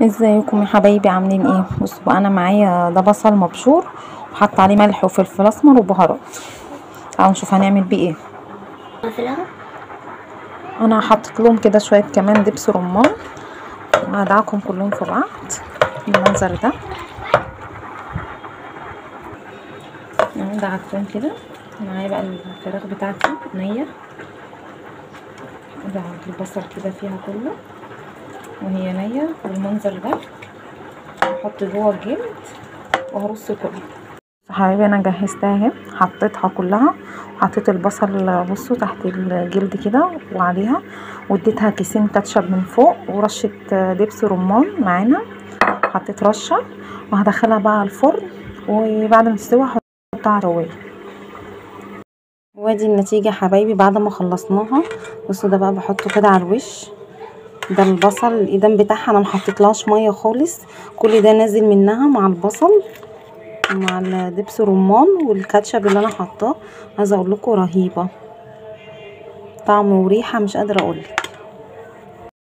ازيكم يا حبايبي، عاملين ايه؟ بصوا بقى، انا معايا ده بصل مبشور وحط عليه ملح وفلفل اسمر وبهارات. تعالوا نشوف هنعمل بيه ايه. انا حطيت لهم كده شوية كمان دبس رمان وهدعكم كلهم في بعض بالمنظر ده. دعكتهم كده. معايا بقى الفراخ بتاعتي نيه، ادعك البصل كده فيها كله وهي نيه بالمنظر ده. هحط جوه الجلد وهرص كله. حبايبي انا جهزتها اهي، حطيتها كلها، حطيت البصل بصوا تحت الجلد كده وعليها، واديتها كيسين كاتشب من فوق ورشه دبس رمان معانا، حطيت رشه، وهدخلها بقى على الفرن، وبعد ما تستوي هحطها على الشوايه. وادي النتيجة حبايبي بعد ما خلصناها. بصوا ده بقى بحطه كده على الوش، ده البصل الإيدام بتاعها انا محطتلهاش مية خالص، كل ده نازل منها مع البصل مع الدبس رمان والكاتشب اللي انا حطاه. عايزه اقول لكم رهيبة، طعم وريحه مش قادرة اقولك.